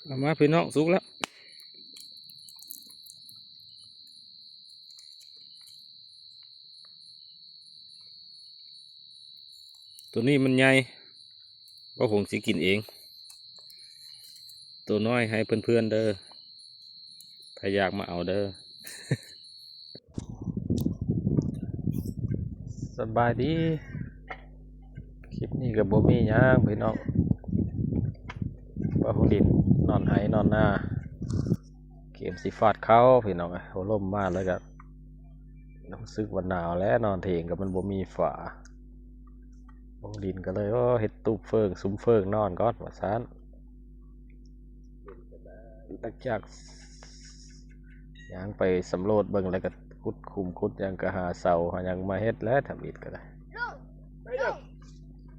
ເອົາມາພີ່ນ້ອງ ສຸກແລ້ວ. ໂຕນີ້ມັນໃຫຍ່ ບ່າວຫົງຊິກິນເອງ. ໂຕນ້ອຍໃຫ້ເພື່ອນໆເດີ ໃຜຢາກມາເອົາເດີ. ສະບາຍດີ. ຄລິບນີ້ກໍບໍ່ມີຫຍັງພີ່ນ້ອງ ບ່າວຫົງດິນນອນໄຮ່ນອນນາ ເກມຊິຟາດເຂົ້າພີ່ນ້ອງເອີຍ. ໂອ້ ລົມມາແລ້ວກໍຮູ້ສຶກວ່າໜາວແຫຼະ ນອນເຖິງກໍມັນບໍ່ມີຝາ. ບ່າວຫົງດິນກໍເລີຍ ໂອ້ ເຮັດຕູບເຝີງ ສຸມເຝີງນອນກ່ອນວ່າຊັ້ນ. ຫຼັງຈາກຍ່າງໄປສຳຫຼວດເບິ່ງແລ້ວກໍຂຸດຂຸມຂຸດຫຍັງ ກໍຫາເສົາຫາຫຍັງມາເຮັດແຫຼະ ທຳອິດກໍໄດ້. ລຸງ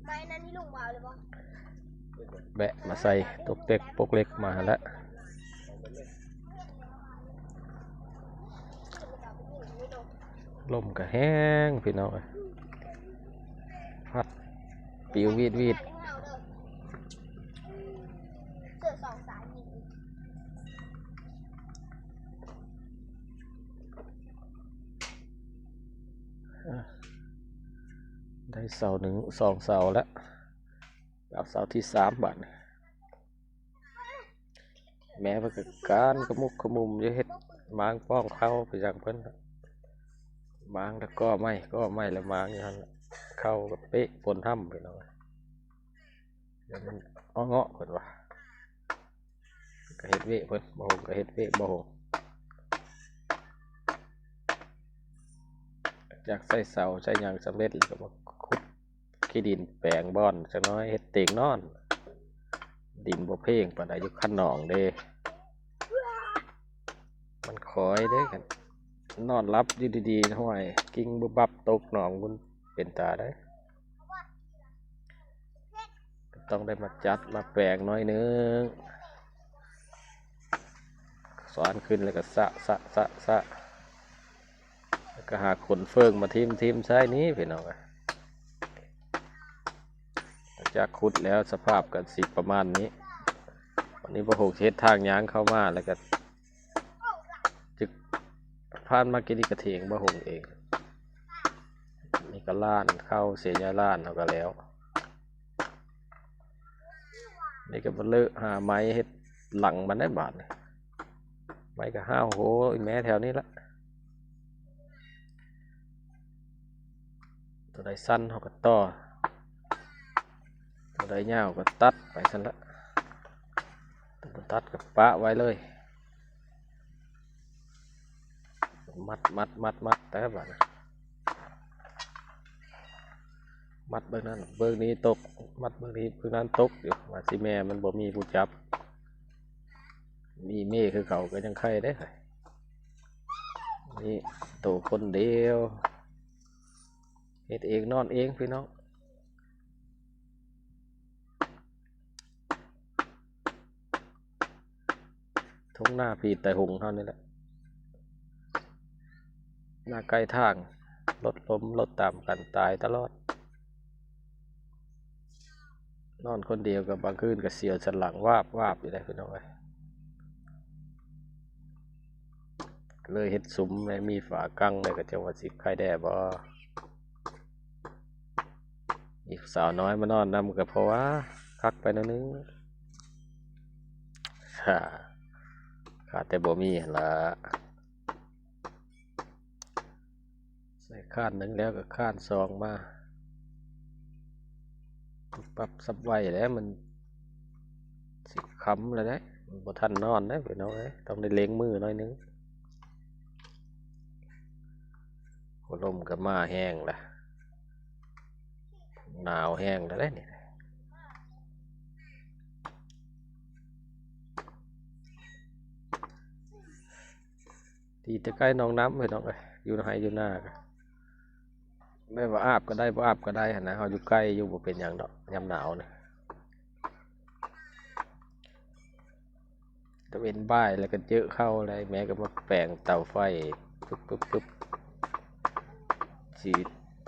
ໄມ້ນັ້ນນີ້ລຸງບໍ່ເອົາເລີຍບໍ່? ແບະມາໃສ່ ຕົກເຕັກປົກເຫຼັກມາຫັ້ນແຫຼະ. ລົມກໍແຮງພີ່ນ້ອງເອີຍ ພັດປິວວີດໆ. ໄດ້ເສົາໜຶ່ງ ສອງເສົາແລ້ວ ເອົາເສົາທີສາມບາດນີ້. ແມ່ເພິ່ນກໍການຂະມຸກຂະມຸມຢູ່ ເຮັດໝາງປ້ອງເຂົ້າໄປຫຍັງເພິ່ນ ໝາງແລ້ວກໍໄມ້ ກໍໄມ້ແລ້ວໝາງຢູ່ຫັ້ນ ເຂົ້າກໍເປະຝົນຫ້ຳພີ່ນ້ອງ. ດຽວມັນເງາະໆ ເພິ່ນວ່າ ກໍເຮັດເວະເພິ່ນ ບ່າວຫົງກໍເຮັດເວະບ່າວຫົງ. ຈາກໃສ່ເສົາໃສ່ຫຍັງສຳເລັດ ແລ້ວກໍມາຂຸດຂີ້ດິນແປງບ່ອນຈັກໜ້ອຍ ເຮັດເຕີງນອນ. ດິນບໍ່ເພງປານໃດ ຢູ່ຄັນໜອງເດ້ ມັນຄອຍເດ້. ຄັນນອນຫຼັບຢູ່ດີໆ ຫ້ວຍ ກິ່ງບຶບບັບຕົກໜອງ ມັນເປັນຕາໄດ໋. ກໍຕ້ອງໄດ້ມາຈັດມາແປງໜ້ອຍໜຶ່ງ ສານຂຶ້ນແລ້ວກໍສະ ສະ ສະ ສະ ແລ້ວກໍຫາຂົນເຝີງມາຖິ້ມໆໃສ່ນີ້ພີ່ນ້ອງ. ຫຼັງຈາກຂຸດແລ້ວສະພາບກໍຊິປະມານນີ້. ບັດນີ້ບ່າວຫົງຊິເຮັດທາງຍ່າງເຂົ້າມາ ແລ້ວກໍ ຈະຜ່ານມາກິນອີກກະເຖງ ບ່າວຫົງເອງ. ນີ້ກໍລ້ານເຂົ້າ ເສຍຫຍ້າລ້ານເຮົາກໍແລ້ວ. ນີ້ກໍມາເລີະຫາໄມ້ເຮັດຫຼັງມັນໄດ້ບາດນີ້. ໄມ້ກໍຫ້າວໂຫ ອີແມ່ແຖວນີ້ລະ. ຕົວໃດສັ້ນເຮົາກໍຕໍ່ ຕົວໃດຍາວກໍຕັດໄປຊັ້ນລະ ຕົວບໍ່ຕັດກໍປະໄວ້ເລີຍ. ມັດ ມັດ ມັດ ມັດ ແຕ່ບາດນີ້ ມັດເບິ່ງນັ້ນເບິ່ງນີ້ຕົກ ມັດເບິ່ງນີ້ເບິ່ງນັ້ນຕົກຢູ່ ວ່າຊິແມ່ມັນບໍ່ມີຜູ້ຈັບ. ມີແມ່ຄືເຂົາກໍຍັງໄຄເດ້ ນີ້ໂຕຄົນດຽວ ເຮັດເອງນອນເອງພີ່ນ້ອງ. ທົ່ງນາພີດໄຕຫົງເຮົານີ້ແຫຼະ ນາໃກ້ທາງ ລົດລົ້ມລົດຕຳກັນຕາຍຕະຫຼອດ. ນອນຄົນດຽວກໍບາງຄືນກໍສຽວສັນຫຼັງວາບໆຢູ່ເດ້ພີ່ນ້ອງເອີຍ. ເລີຍເຮັດສຸມໃຫ້ມີຝາກັ້ງ ແລ້ວກໍຈັ່ງວ່າຊິໄຄແດ່ບໍ່. ມີສາວນ້ອຍມານອນນຳກໍເພາະວ່າຄັກໄປໜ້ອຍໜຶ່ງ ຂາດແຕ່ບໍ່ມີຫັ້ນລະ. ໃສ່ຄານໜຶ່ງແລ້ວກໍຄານສອງມາ ປັບສັບໄວ້ແລ້ວ ມັນຊິຄ່ຳແລ້ວເດ້ ມັນບໍ່ທັນນອນເດ້ພີ່ນ້ອງເອີຍ ຕ້ອງໄດ້ເລັງມືໜ້ອຍໜຶ່ງ. ໂອ້ ລົມກໍມາແຮງລະ ໜາວແຮງແລ້ວເດ້ນີ້. ທີ່ແຕ່ໃກ້ໜອງນ້ຳ ພີ່ນ້ອງເອີຍ ຢູ່ໄຮ່ຢູ່ນາກໍແບບວ່າອາບກໍໄດ້ ບໍ່ອາບກໍໄດ້ຫັ້ນນະ ເຮົາຢູ່ໃກ້ຢູ່ ບໍ່ເປັນຫຍັງດອກຍາມໜາວນະ. ຕາເວັນບ່າຍແລ້ວກໍເຈີເຂົ້າແລ້ວ ແມ່ກໍມາແປງເຕົາໄຟ ປຶບ ປຶບ ປຶບ ຊິ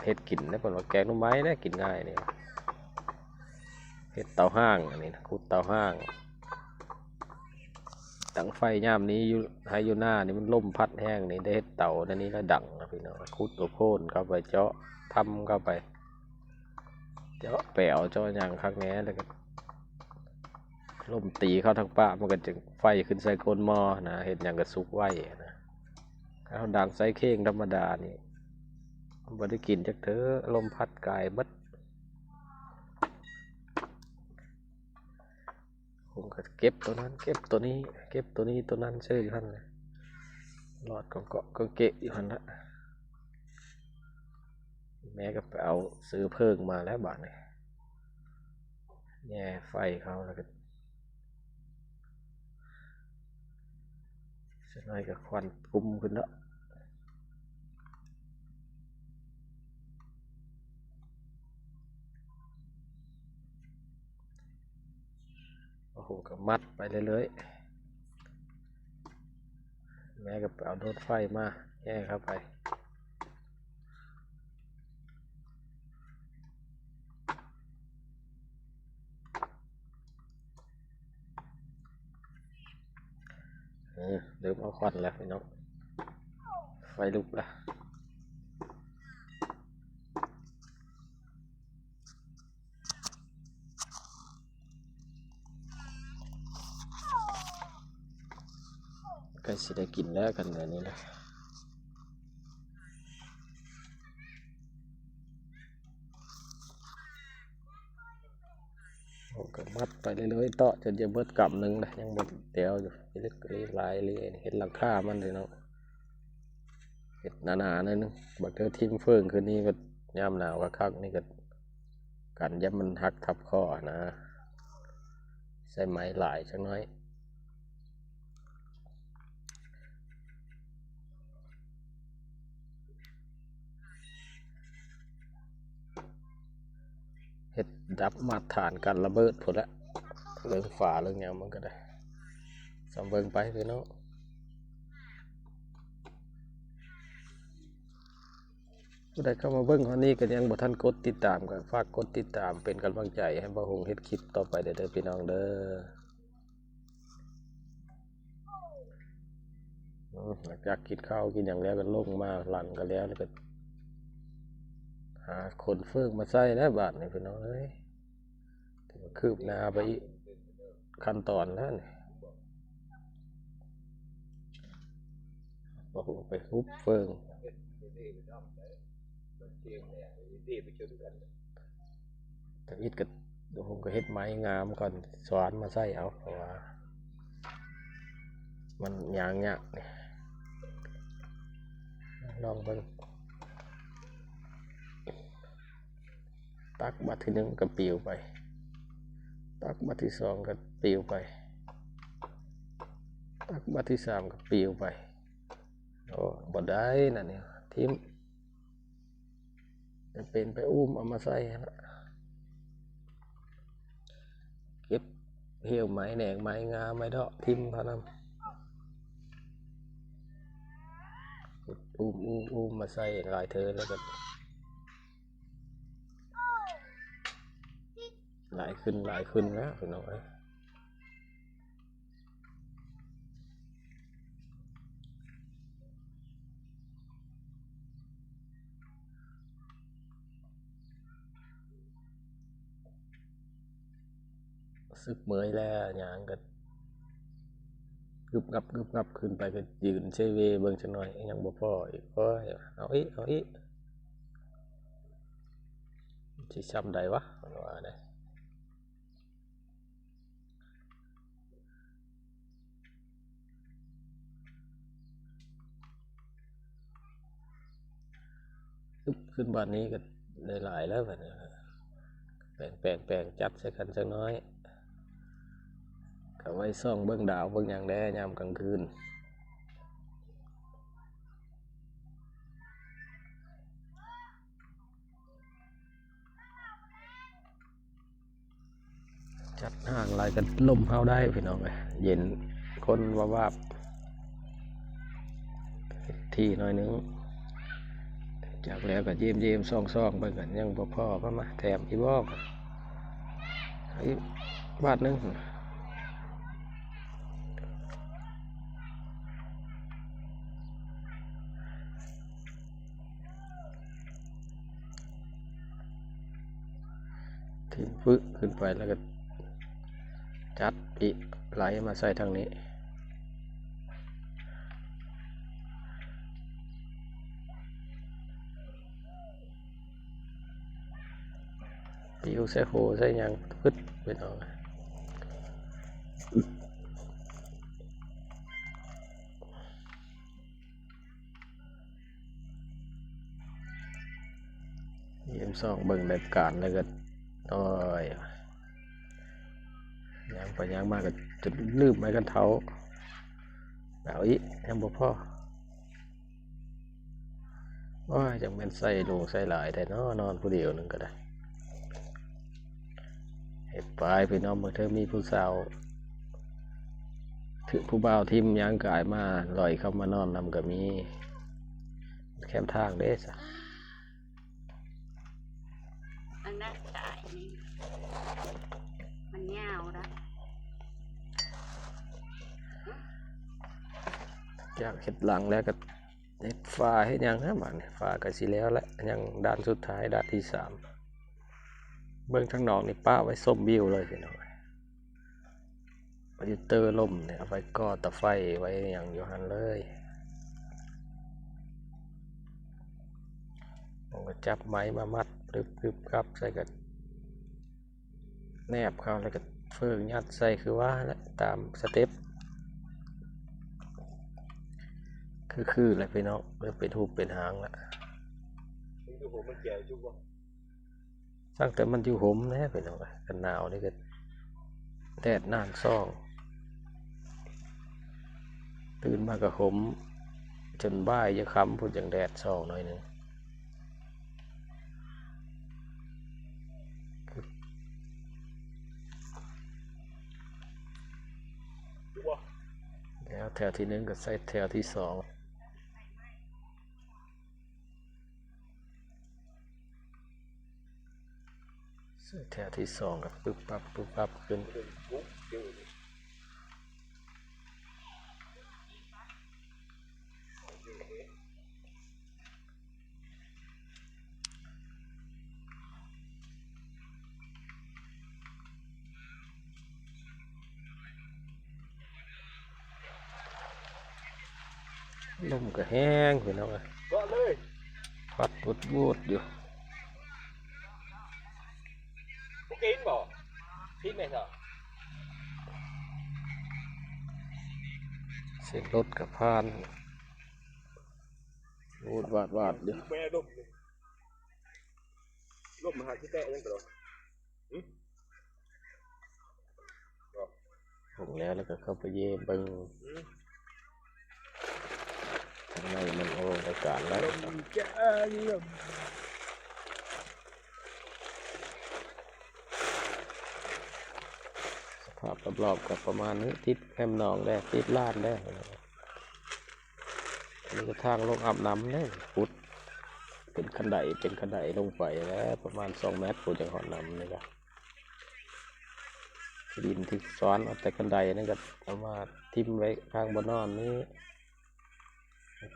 ເຮັດກິນນະ ເພິ່ນວ່າແກງໜໍ່ໄມ້ນະ ກິນງ່າຍນີ້. ເຮັດເຕົາຮ້າງ ອັນນີ້ນະ ຂຸດເຕົາຮ້າງ ຕັ້ງໄຟຍາມນີ້ ຢູ່ໄຮ່ຢູ່ນານີ້ ມັນລົມພັດແຮງນີ້ ໄດ້ເຮັດເຕົາແນວນີ້ລະດັງນະພີ່ນ້ອງ. ຂຸດເອົາໂພນເຂົ້າໄປ ເຈາະຖ້ຳເຂົ້າໄປ ເຈາະແປວເຈາະຫຍັງຄັກແນ່ ແລ້ວກໍລົມຕີເຂົ້າທາງປາກ ມັນກໍຈຶ່ງໄຟຂຶ້ນໃສ່ກົ້ນໝໍ້ນະ ເຮັດຫຍັງກໍສຸກໄວນະ. ເຮົາດັງໃສ່ເຄງທຳມະດານີ້ ບໍ່ໄດ້ກິນຈັກເທື່ອ ລົມພັດກາຍເບິດ. ຜົມກໍເກັບໂຕນັ້ນ ເກັບໂຕນີ້ ເກັບໂຕນີ້ໂຕນັ້ນ ເຊີຢູ່ຫັ້ນແຫຼະ ລອດກອງເກາະກອງເກະຢູ່ຫັ້ນລະ. ແມ່ກໍໄປເອົາເຊື້ອເພີງມາແລ້ວບາດນີ້ ແຍ່ໄຟເຂົ້າແລ້ວກໍ ສັກໜ້ອຍກໍຄວັນຄຸມຂຶ້ນເນາະ. ໂອ້ໂຫ ກໍມັດໄປເລື້ອຍໆ ແມ່ກໍໄປເອົາໂດດໄຟມາແຍ່ເຂົ້າໄປ. ເອີ ເລີ່ມເອົາຄວັນແລ້ວພີ່ນ້ອງ ໄຟລຸກແລ້ວ. ໃກ້ຊິໄດ້ກິນແລ້ວ ຄັນແບບນີ້ນະ. ໂອ້ ກໍມັດໄປເລື້ອຍໆ ເຕາະຈົນຈະເບິດກຳໜຶ່ງລະ ຍັງບໍ່ແຕ່ວຢູ່ ເລັກໆຫຼາຍໆ ເຮັດຫຼັງຄາມັນເດ້ເນາະ ເຮັດໜາໆໜ້ອຍໜຶ່ງ. ບັກເທີຖິ້ມເຟີງຄືນນີ້ກໍຍາມໜາວຄັກໆ ນີ້ກໍກັນຢ້ານມັນຫັກທັບຄໍຫັ້ນນະ ໃສ່ໄມ້ຫຼາຍຈັກໜ້ອຍ. ເຮັດດັບມາດຖານກັນລະເບີດພຸ້ນແຫຼະ ເລື່ອງຝາເລື່ອງຫຍັງມັນກໍໄດ້ ຊ່ຳເບິ່ງໄປພີ່ນ້ອງ. ຜູ້ໃດເຂົ້າມາເບິ່ງຮອດນີ້ກໍຍັງບໍ່ທັນກົດຕິດຕາມ ກໍຝາກກົດຕິດຕາມເປັນກຳລັງໃຈໃຫ້ບ່າວຫົງເຮັດຄລິບຕໍ່ໄປເດີພີ່ນ້ອງເດີ. ອືມ ຫຼັງຈາກກິນເຂົ້າກິນຫຍັງແລ້ວ ກໍລົງມາຫຼັ່ນກັນແລ້ວ ແລ້ວກໍຫາຂົນເຟີງມາໃສ່ແລ້ວບາດນີ້ພີ່ນ້ອງເອີຍ. ຖືວ່າຄືບໜ້າໄປອີກຂັ້ນຕອນແລ້ວນີ້. ໂອ້ໂຫ ໄປຮຸບເຟີງ ທຳອິດກໍ ໂອ້ໂຫ ກໍເຮັດໄມ້ງາມກ່ອນ ສວ່ານມາໃສ່ເອົາ ເພາະວ່າມັນຍ່າງຍາກນີ້. ລອງເບິ່ງ ຕັກບາດທີໜຶ່ງກໍປິວໄປ ຕັກບາດທີສອງກໍປິວໄປ ຕັກບາດທີສາມກໍປິວໄປ. ໂອ້ ບໍ່ໄດ້ນະນີ້ ຖິ້ມ ຈຳເປັນໄປອຸ້ມເອົາມາໃສ່ຫັ້ນລະ ເກັບຮຽວໄມ້ແໜງໄມ້ງາໄມ້ເດາະຖິ້ມເທົ່ານັ້ນ. ອຸ້ມໆໆ ມາໃສ່ຫຼາຍເທີແລ້ວກໍ ຫຼາຍຂຶ້ນ ຫຼາຍຂຶ້ນແລ້ວພີ່ນ້ອງເອີຍ. ຮູ້ສຶກເມື່ອຍແລ້ວ ຍ່າງກໍກຶບງັບ ກຶບງັບ ຂຶ້ນໄປກໍຢືນເຊເວເບິ່ງຈັກໜ້ອຍ ຍັງບໍ່ພໍອີກ. ໂອ້ຍ ເອົາອີກ ເອົາອີກ ຊິຊ່ຳໃດວະ ເພິ່ນວ່າເດ້. ອຶບ ຂຶ້ນບາດນີ້ກໍໄດ້ຫຼາຍແລ້ວ ບາດນີ້ ແປງໆໆ ຈັດໃສ່ກັນຈັກໜ້ອຍ ກໍໄວ້ສ່ອງເບິ່ງດາວເບິ່ງຫຍັງແດ່ຍາມກາງຄືນ. ຈັດຫ່າງຫຼາຍກໍລົມເຮົາໄດ້ພີ່ນ້ອງເອີຍ ເຢັນຄົນວາບໆ ທີ່ໜ້ອຍໜຶ່ງ. ຈັກແລ້ວກໍເຢ້ມໆ ສ່ອງໆ ເບິ່ງກັນ ຍັງບໍ່ພໍ ມາ ມາແຖມອີກບໍ່ ອີກບາດໜຶ່ງ. ປຶກຂຶ້ນໄປ ແລ້ວກໍຈັດອີກ ໄຫຼມາໃສ່ທາງນີ້ ປິວໃສ່ໂຫໃສ່ຫຍັງ ປຶດ ເປັນເອົາ. ຢ້ຽມສ່ອງເບິ່ງແບບການ ແລ້ວກໍ ໂອ້ຍ ຍ່າງໄປຍ່າງມາກໍຈົນລືມໄມ້ກັນເທົ້າ ເອົາອີກ ຍັງບໍ່ພໍ. ໂອ້ຍ ຈັ່ງແມ່ນໃສ່ຫຼູໃສ່ຫຼາຍແທ້ເນາະ ນອນຜູ້ດຽວໜຶ່ງກໍໄດ້. ເຮັດໄປພີ່ນ້ອງ ບາງເທື່ອມີຜູ້ສາວ ຖືກຜູ້ບ່າວຖິ້ມຍ່າງກາຍມາ ລອຍເຂົ້າມານອນນຳກໍມີ ແຄມທາງເດ້ຊະ. ອັນນັ້ນກາຍນີ້ ມັນຍາວນະ. ຢາກເຮັດຫຼັງແລ້ວກໍເຮັດຝາເຮັດຫຍັງນະບາດນີ້ ຝາກໍຊິແລ້ວແຫຼະ ຍັງດ້ານສຸດທ້າຍ ດ້ານທີສາມ. ເບິ່ງທາງນອກນີ້ປະໄວ້ຊົມວິວເລີຍພີ່ນ້ອງ. ໂປຣເຈັກເຕີລົມນີ້ເອົາໄວ້ກໍ່ຕາໄຟໄວ້ຫຍັງຢູ່ຫັ້ນເລີຍ. ມັນກໍຈັບໄມ້ມາມັດ ປຶບໆ ກັບໃສ່ ກໍແນບເຂົ້າ ແລ້ວກໍເຟີ້ງຍັດໃສ່ ຄືວ່າແຫຼະ ຕາມສະເຕັບ ຄືໆ ແຫຼະພີ່ນ້ອງ ເລີ່ມເປັນຮູບເປັນຮ່າງແລ້ວ. ມັນຢູ່ຫົວມັນແກ່ຢູ່ບໍ່? ຊ່າງແຕ່ມັນຢູ່ຫົມແຫຼະພີ່ນ້ອງເອີຍ ຄັນໜາວນີ້ກໍແດດນານສ່ອງ ຕື່ນມາກໍຫົມ ຈົນບ່າຍຈະຄ່ຳພຸ້ນຈັ່ງແດດສ່ອງໜ້ອຍໜຶ່ງ. ແລ້ວແຖວທີໜຶ່ງກໍໃສ່ແຖວທີສອງ. ໃສ່ແຖວທີສອງກໍປຶບປັບ ປຶບປັບຂຶ້ນ. ລົມກໍແຮງພີ່ນ້ອງເອີຍ ເກາະເລີຍ ພັດວຸດໆຢູ່. ບໍ່ກິນບໍ່? ກິນແມ່ນຊະ. ສຽງລົດກໍຜ່ານ ວອດວາດວາດຢູ່. ແມ່ລົມ ລົມຫາຊິແຕະຫຍັງກໍດອກ. ເບິ່ງແລ້ວ ແລ້ວກໍເຂົ້າໄປເຢ້ເບິ່ງ ອືມ ທາງໃນມັນ ໂອ້ ໄດ້ການແລ້ວ. ສະພາບລອບໆກໍປະມານນີ້ ຕິດແຄມໜອງແດ່ ຕິດລານແດ່. ອັນນີ້ກໍທາງລົງອາບນ້ຳເດ້ ຂຸດເປັນຄັນໄດ ເປັນຄັນໄດລົງໄປແຫຼະ ປະມານສອງແມັດພຸ້ນ ຈັ່ງຮອດນ້ຳນີ້ກະ ດິນທີ່ສວນເອົາແຕ່ຄັນໄດນີ້ກະເອົາມາຖິ້ມໄວ້ຂ້າງບ່ອນນອນນີ້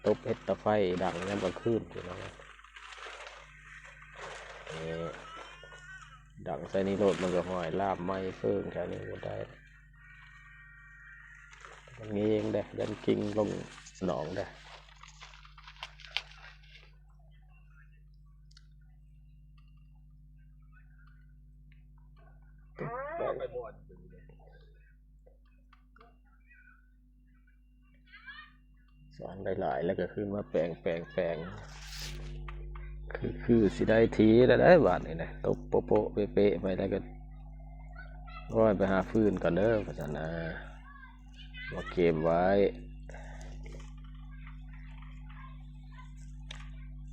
ຕົບເຮັດຕາໄຟດັງຍາມກາງຄືນພຸ້ນນະ. ນີ້ ດັງໃສ່ນີ້ໂລດ ມັນກໍຫ້ອຍລາມໄໝ້ເຟີ້ງແຖວນີ້ບໍ່ໄດ້. ມັນເງງເດ້ ຢ້ານກິ່ງລົງໜອງເດ້. ສວນຫຼາຍໆ ແລ້ວກໍຂຶ້ນມາແປງ ແປງ ແປງ ຄື ຄືຊິໄດ້ທີແລ້ວໄດ໋ບາດນີ້ນະ. ຕົບໂປະໆ ເປະໆ ໄປແລ້ວກໍ ໂອ້ຍ ໄປຫາຟືນກ່ອນເດີ ວ່າຊັ້ນນະ. ມາເກັບໄວ້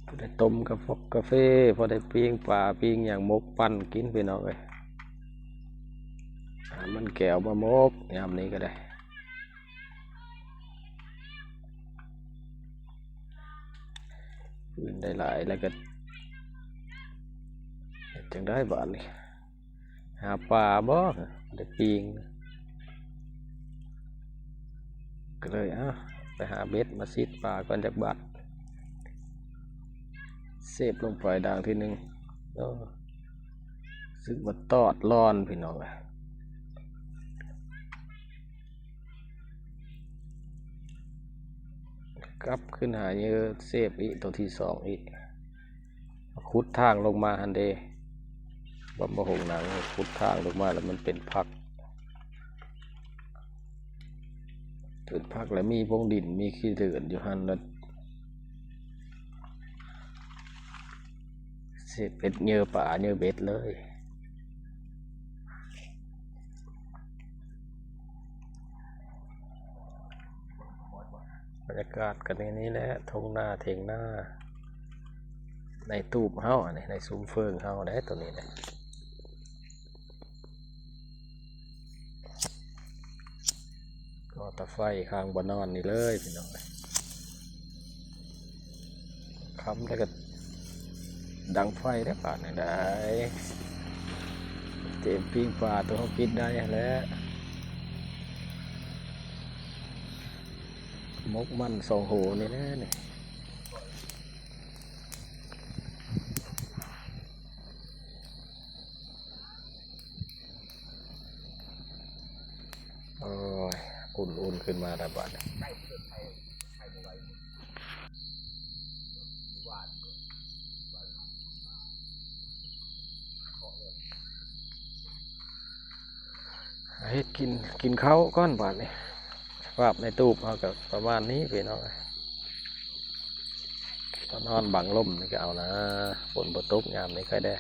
ພໍໄດ້ຕົ້ມກາຟອກກາເຟ ພໍໄດ້ປີ້ງປາປີ້ງຫຍັງ ໝົກປັ້ນກິນ ພີ່ນ້ອງເອີຍ. ຫາມັນແກ້ວມາໝົກ ຍາມນີ້ກໍໄດ້. ຟືນໄດ້ຫຼາຍແລ້ວກໍ ເຮັດຈັ່ງໃດບາດນີ້? ຫາປາບໍ່? ໄດ້ປີ້ງ ກໍເລີຍ ເອົ້າ ໄປຫາເບັດມາຊິດປາກ່ອນຈັກບາດ. ເສບລົງໄປດ່າງທີໜຶ່ງ ໂອ້ ເສ ຖືກວ່າຕອດລອນພີ່ນ້ອງເອີຍ. ກັບຂຶ້ນຫາເຫຍື່ອເຊບອີກ ໂຕທີສອງອີກ. ຂຸດທາງລົງມາຫັ້ນເດ້ ບຳມະຫົງໜັງ ຂຸດທາງລົງມາແລ້ວມັນເປັນຜັກ ເປັນຜັກແລ້ວມີບົງດິນ ມີຂີ້ເດີນຢູ່ຫັ້ນ ແລ້ວເຊບເປັດເຫຍື່ອປາເຫຍື່ອເບັດເລີຍ. ບັນຍາກາດກໍແນວນີ້ແຫຼະ ທົ່ງນາຖຽງນາ ໃນຕູບເຮົາ ອັນນີ້ໃນຊຸມເຟີງເຮົາເດ້ ໂຕນີ້ນະ. ກໍ່ຕາໄຟຂ້າງບ່ອນນອນນີ້ເລີຍພີ່ນ້ອງເອີຍ. ຄ່ຳແລ້ວກໍດັງໄຟແລ້ວບາດນີ້ໄດ້ ເຕຍປີ້ງປາໂຕເຮົາກິນໄດ້ຫັ້ນແຫຼະ. ໝົກມັນສອງໂຫນີ້ແຫຼະນີ້. ໂອ້ຍ ອຸ່ນໆ ຂຶ້ນມາແລ້ວບາດນີ້. ເຮັດກິນ ກິນເຂົ້າກ່ອນບາດນີ້. ສະພາບໃນຕູບເຮົາກໍປະມານນີ້ພີ່ນ້ອງ. ມານອນບັງລົມນີ້ກໍເອົານາ ຝົນບໍ່ຕົກຍາມນີ້ຄ່ອຍແດ່.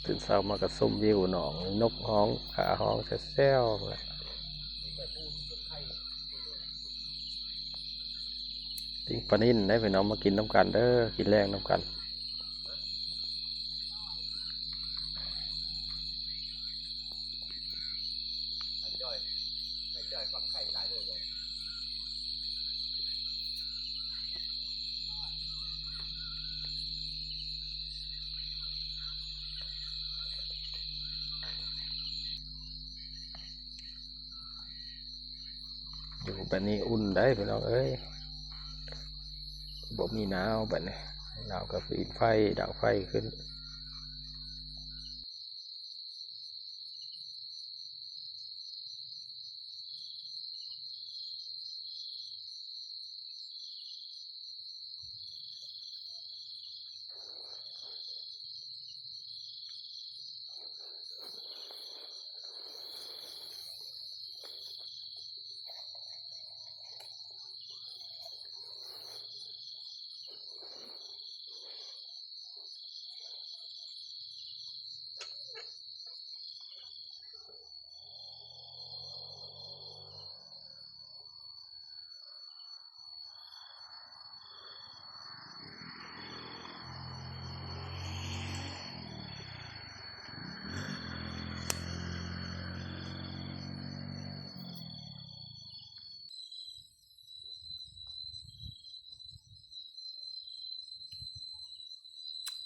ຕື່ນເຊົ້າມາກໍຊົມວິວໜອງ ນົກຮ້ອງ ກາຮ້ອງແຊວໆ. ປີ້ງປານິນໄດ້ພີ່ນ້ອງ ມາກິນນຳກັນເດີ ກິນແລງນຳກັນ. ຢູ່ແບບນີ້ອຸ່ນໄດ໋ພີ່ນ້ອງເອີຍ ບໍ່ມີໜາວບາດນີ້. ໜາວກໍຝີນໄຟ ດັງໄຟຂຶ້ນ.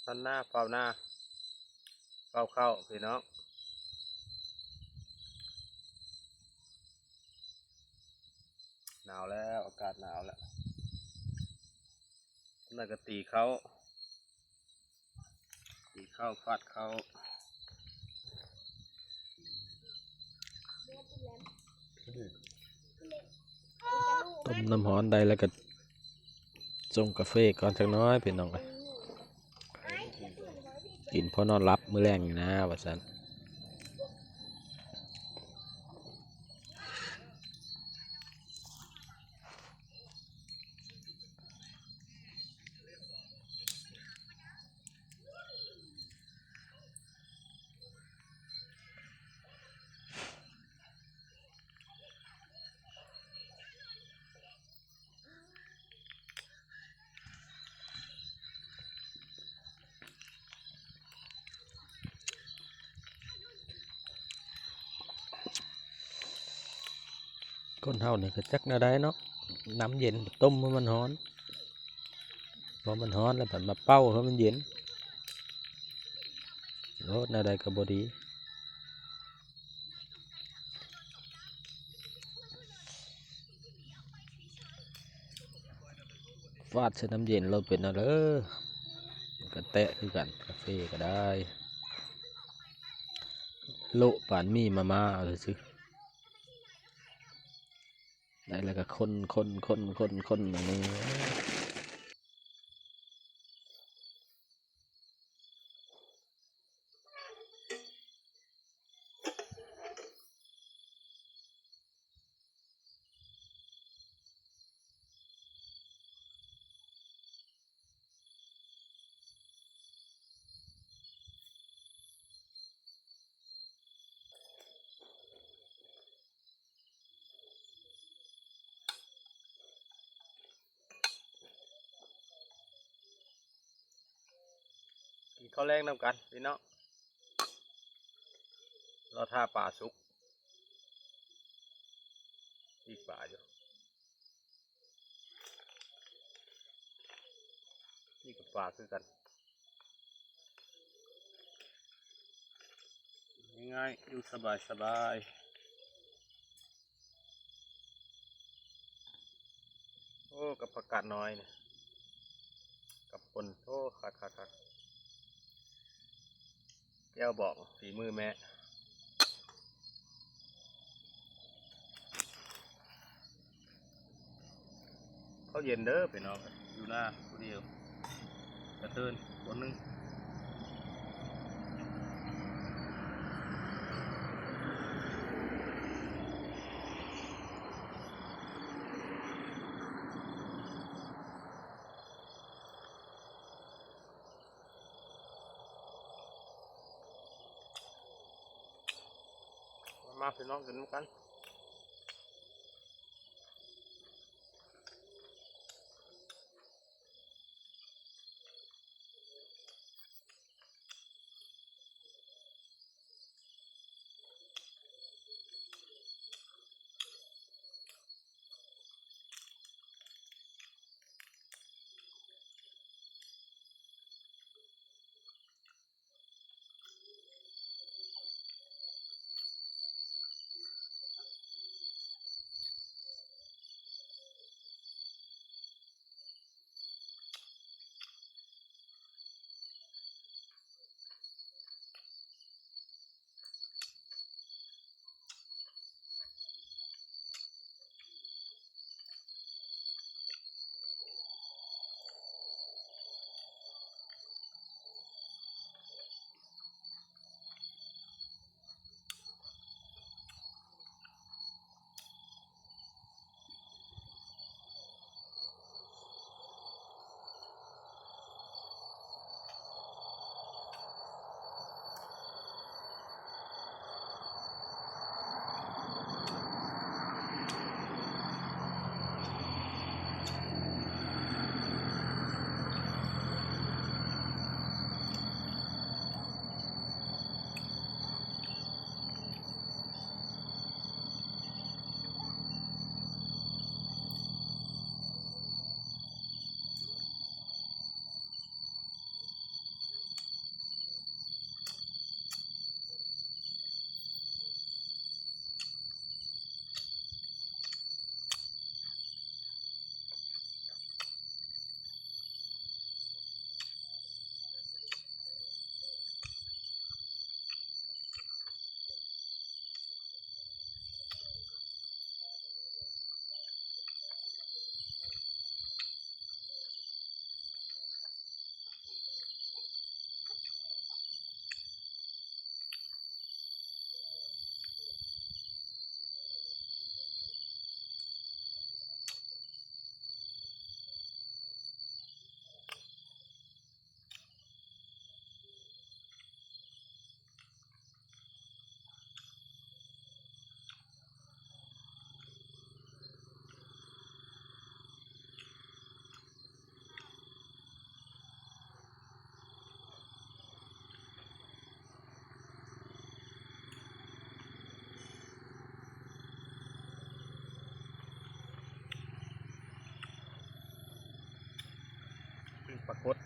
ຕັດນາເຝົ້ານາ ເຝົ້າເຂົ້າພີ່ນ້ອງ. ໜາວແລ້ວ ອາກາດໜາວແລ້ວ. ແລ້ວກໍຕີເຂົ້າ ຕີເຂົ້າ ຟາດເຂົ້າ. ຕົ້ມນ້ຳຮ້ອນໄດ້ແລ້ວກໍຊົງກາເຟກ່ອນຈັກໜ້ອຍພີ່ນ້ອງເອີຍ. ກິນພໍນອນຫຼັບມື້ແລງນີ້ນາວ່າຊັ້ນ. ຄົນເຮົານີ້ກໍຈັກແນວໃດເນາະ ນ້ຳເຢັນຕົ້ມໃຫ້ມັນຮ້ອນ ພໍມັນຮ້ອນແລ້ວບັດມາເປົ່າໃຫ້ມັນເຢັນ ໂອ້ ແນວໃດກໍບໍ່ດີ. ຟາດໃສ່ນ້ຳເຢັນໂລດ ເປັນແນວໃດ? ກະແຕະຄືກັນ ກາເຟກະໄດ້ ໂລະປານມີມາມ່າເອົາຊື່ໆ ໄດ້ແລ້ວກະຄົນໆໆໆໆ ອັນນີ້. ກິນເຂົ້າແລງນຳກັນພີ່ນ້ອງ ລໍຖ້າປາສຸກ ປີ້ງປາຢູ່. ນີ້ກະປາຄືກັນ ງ່າຍໆ ຢູ່ສະບາຍສະບາຍ. ໂອ້ ກັບຜັກກາດນ້ອຍນີ້ ກັບປົ່ນ ໂອ້ ຄັກໆໆ. ແຈ່ວບອງ ຝີມືແມ່ ເຂົ້າເຢັນເດີພີ່ນ້ອງ ຢູ່ນາຜູ້ດຽວ ກະເຕີນຄົນໜຶ່ງ. ມາພີ່ນ້ອງ ກິນນຳກັນ. ປາກົດ.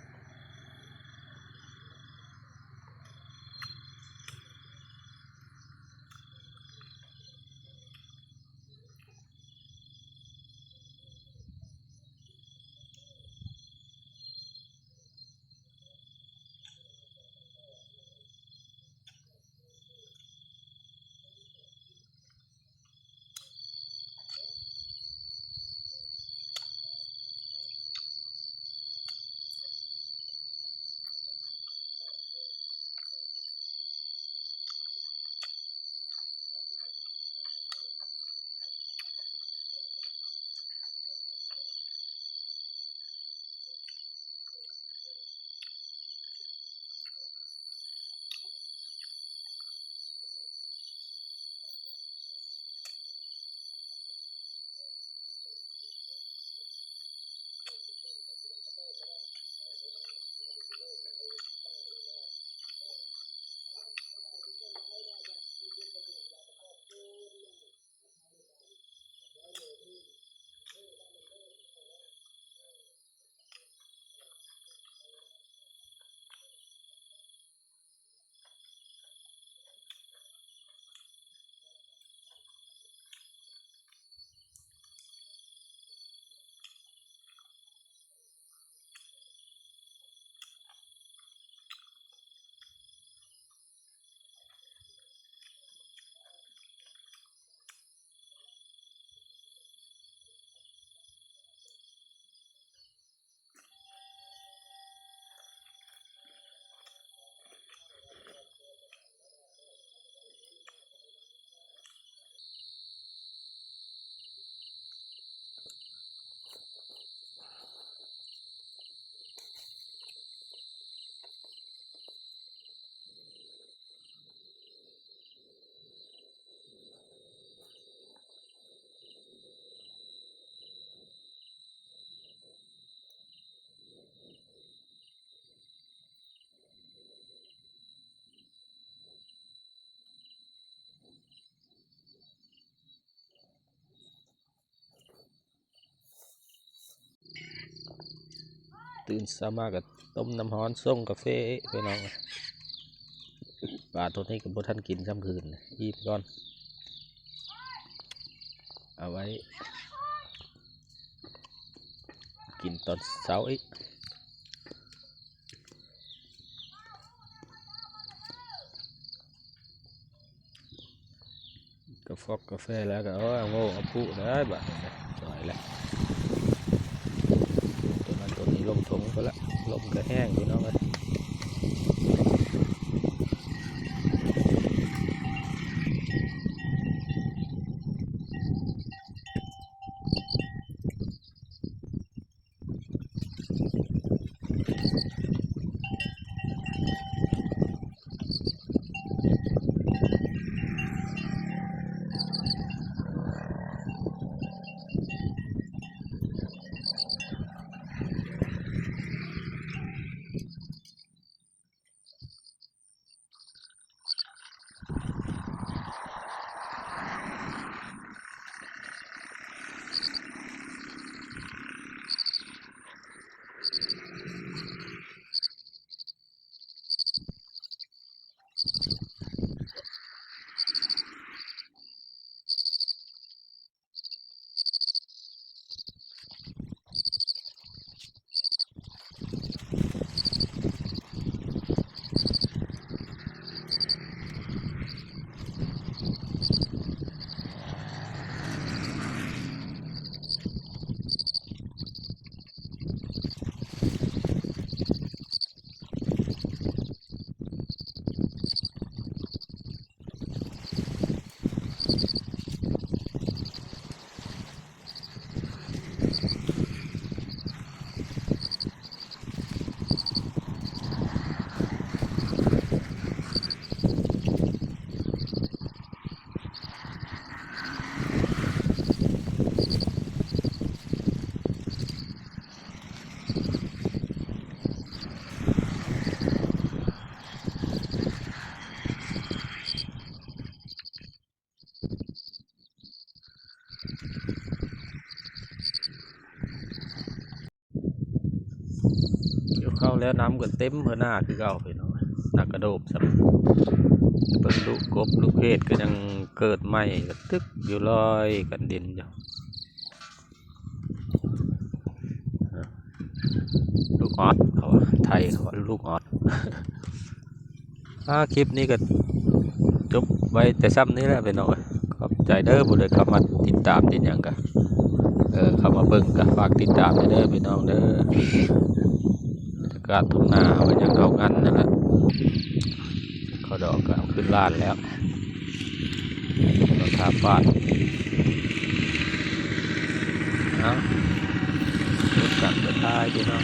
ຕື່ນເຊົ້າມາກໍຕົ້ມນ້ຳຮ້ອນ ຊົງກາເຟພີ່ນ້ອງ. ປາໂຕນີ້ກໍບໍ່ທັນກິນຊ້ຳຄືນ ອີ່ມກ່ອນ ເອົາໄວ້ກິນຕອນເຊົ້າອີກ. ກາຟອກກາແຟແລ້ວກໍ ໂອ້ຍ ເອົາໂງ່ເອົາປຸໄດ້ບາດນີ້ ຈ່ອຍແລ້ວ. ໂຕນັ້ນໂຕນີ້ລົງຖົງໄປລະ ລົມກໍແຮງພີ່ນ້ອງເອີຍ. ກ່ຽວເຂົ້າແລ້ວນ້ຳກໍເຕັມເຮືອນາຄືເກົ່າພີ່ນ້ອງ ໜັກກະໂດບຊ້ຳ. ເບິ່ງລູກກົບລູກເພດກໍຍັງເກີດໃໝ່ ກະຕຶກຢູ່ລອຍກັນດິນຢູ່. ລູກອອດ ເຂົາວ່າ ໄທເຂົາວ່າລູກອອດ. ອ່າ ຄລິບນີ້ກໍຈົບໄວ້ແຕ່ຊ່ຳນີ້ແຫຼະພີ່ນ້ອງເອີຍ. ຂອບໃຈເດີ ຜູ້ໃດເຂົ້າມາຕິດຕາມຕິດຫຍັງກໍ ເອີ ເຂົ້າມາເບິ່ງກໍຝາກຕິດຕາມແດ່ເດີພີ່ນ້ອງເດີ. ບັນຍາກາດທົ່ງນາເຮົາກໍຍັງເອົາງັນນັ້ນແຫຼະ ເຂົ້າດອກກໍເອົາຂຶ້ນລານແລ້ວ ເອົາທາປາດ. ເອົາ ລົດກັນໄປຖ່າຍພີ່ນ້ອງ.